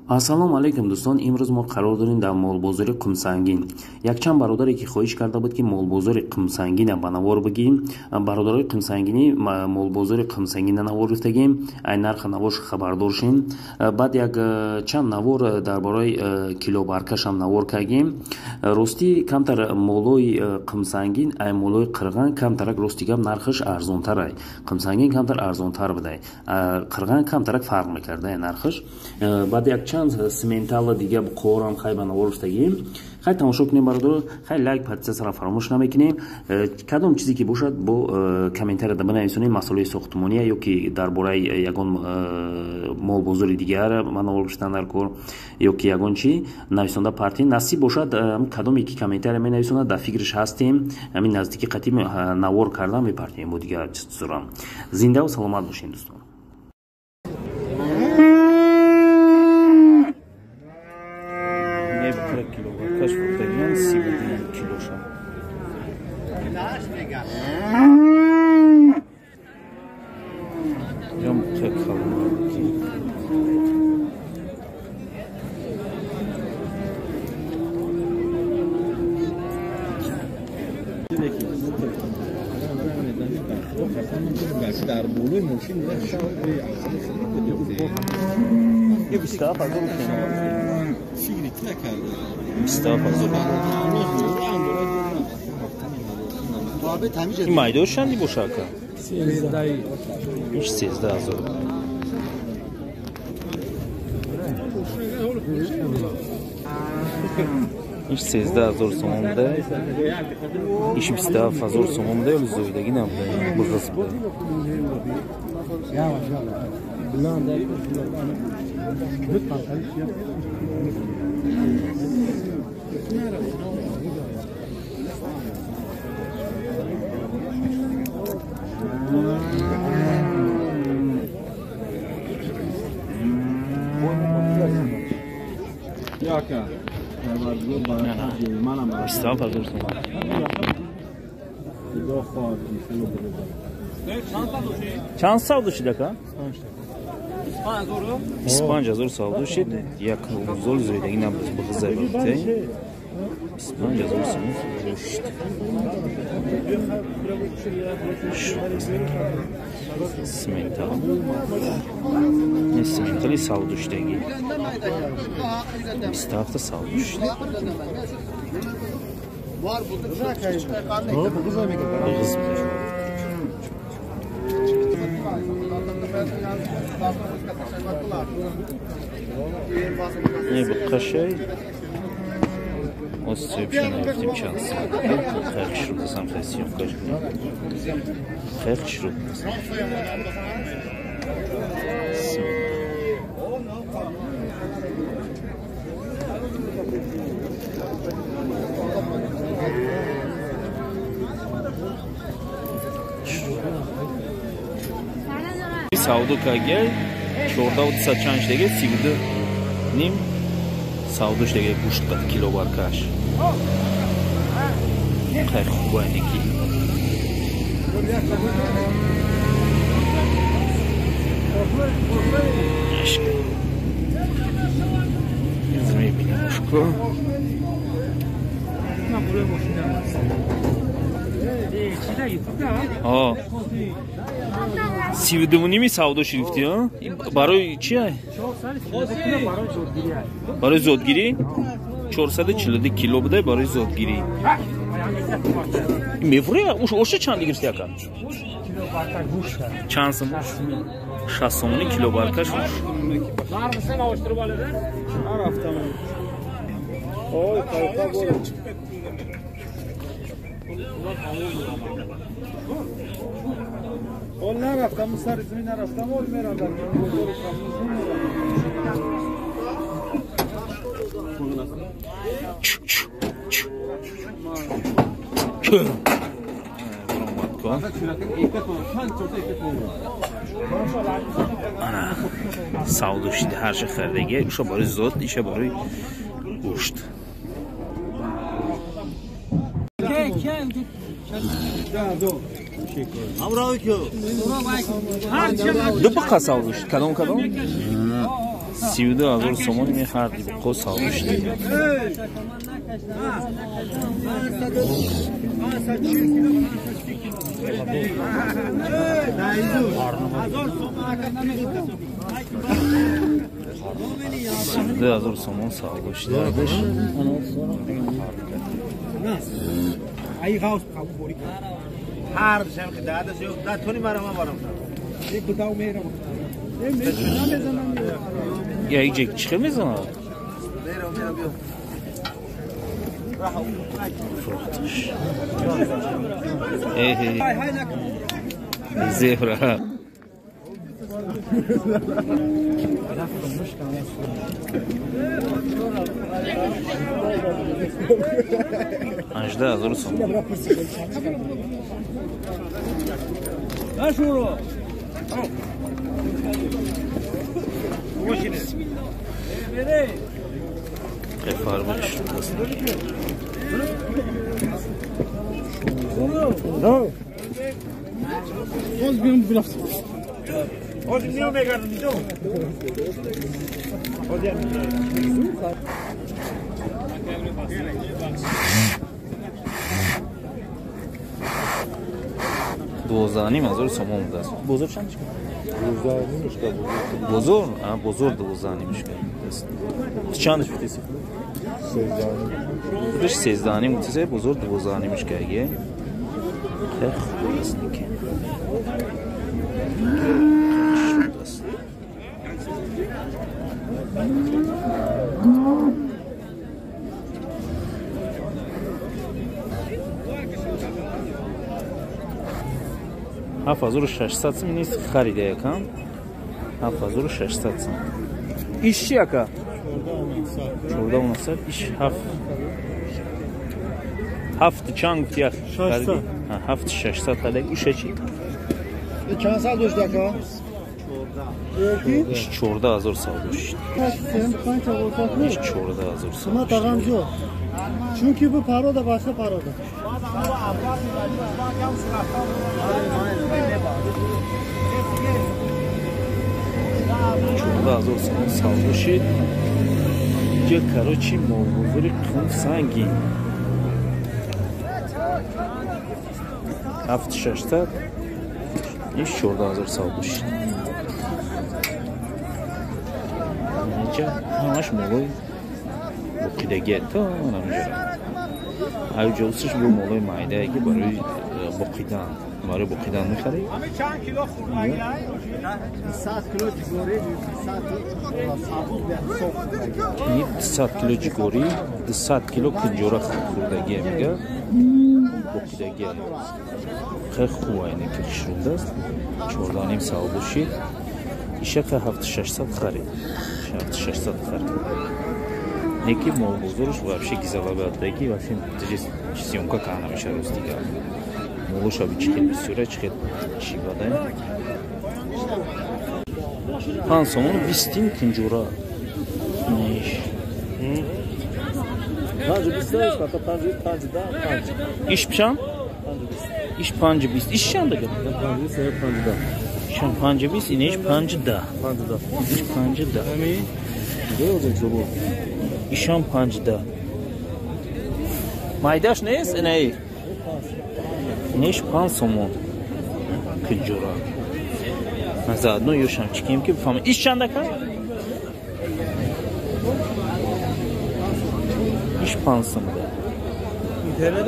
Ассалому алайкум дӯстон, имрӯз мо қарор дорем дар молбозори Қумсангин. Якчанд бародаре ки хоҳиш карда буд, ки молбозори Қумсангина ба навор бигирем. Бародарои Қумсангинӣ молбозори Қумсангина навор гирифтагем, ай нархи наворш хабардор шем. Баъд як чанд навор дар бораи килобаркашам навор кардем. Ростӣ камтар молои Қумсангин ай молои Қирған камтарак рости гап нархаш арзонтар ай. Қумсангин камтар арзонтар будай. Қирған камтарак фарқ мекарда нархаш. Баъд як чанд симентала дига қорам хай ба навор гуфтагим. Хай тамошо кунем бародаро, хай лайк подписаться фаромӯш намекунем. Кадом чизе ки бошад бо комментарияда бинависонем, масъалаи сохтмония ё ки дар бораи ягон молбозори дигар ман навор гуфтан дар кор ё ки ягон чи нависонда партӣ насиб бошад. Кадоме ки комментария менависонад дар фикриш ҳастем, ҳамин наздики қатъи навор кардан мепартем бо дигар чизорам. Зиндаву саломат бошем дӯстон. Килобаркаш фурӯхтагиан 32 килоша. Ям калонки. در بالای ماشین یه 27 هزار فکر نکرده. 27 هزار. این майдош чанди боша ака? 13 ҳазор. Иш 13 ҳазор сомон буда. Иш 27 ҳазор сомон буда, вале зоидагӣ набуда, буғиз буда. بیست هزار تومان. Чанд савдо шид ака? 25 ҳазор савдо шид. Як зол зоидагӣ набуд, буғизай буд. 25 ҳазор сомон савдо шид. Симентал. Симентали савдо шидагӣ. 27 савдо шид. Буғиз буд. Не буққашай. Осиёбшо наёфтем чанд сомон. Хеле хушрӯ дастам, хеле съёмкаш кунем. Хеле хушрӯ дастам. Савдо кагай 14 чанд шидаги 32 ним савдо шидаги гӯшт қад килобаркаш. Хеле хуб айники. Мебинем ушко. 32 ними савдо шид гуфтӣ, барои чи? Барои зодгирӣ 442 кило буда барои зодгирӣ. Мефурӣ оша чанд гирифтӣ ака? Чанд сом? 6 сомони килобаркаш. Ol نرفتم سر زمین نرفتم ol میرم در Савдо шида ҳарчи харидаги, уша барои зод, иша барои гӯшт. Ду буққа савдо шид. Кадом кадом? 32 000 сомон ими ҳарди буқо савдо шуда. 32 000 сомон савдо шуда. Я иҷа чӣ хел мезанад? Фурӯхташ. Зебра. 18 000 сомон. Фарбиш. 12 500 сомон будааст. Бозор чанд шуд? Бозор? Бозор 12,5 шуд. Чанд шуд? Худаш 13,5 гуфтасе, бозор 12,5 шуд. Хеле хуб аст ки. Аст. 7600 сом низ харида якам. 7600 сом. Иш чи ака? 14,900. Иш ҳафт. Ҳафт чанд гуфти ях? 7600 харида. Иша чи? Чанд сад дошт ака? Иш 14 000 савдо шуд. Иш 14 000 савдо. Çünkü bu paroda başka paroda. 14 000 сомон савдо шуд. Ҷа короче молбозори Қумсангин. 7600 иш 14 000 савдо шуд. Инҷа ҳамаш молои боқидагия то намеҷара. Аюҷа усиш бо молои майдае ки барои боқидан, барои боқидан мехарӣ. 100 кило ҷигорӣ, 200 кило кунҷора хӯрдагия мега. Боқидагия. Хеле хуб айне ки хушрӯдааст. 14,5 савдо шид. Ишака 7600 харид. 7600 харид. Неки молбозорш вообще гизалабадаги вообще съёмка кана намеша рӯз дигар. Молоша би чӣ хел бисёра, чӣ хел чӣ бадай. 5 сомон 20 тин кунҷора. Неш. Иш чанд? Иш 5,20. Иш чанд дага? Ишам 5,20, инеш 5,10. Иш 5,10. Ишам 5,10. Майдаш нест? Инай. Инеш 5 сомон. Кунҷора. Ман заодно ёшам чикем ки бифаҳмам. Иш чанд ака? Иш 5 сом. Интернет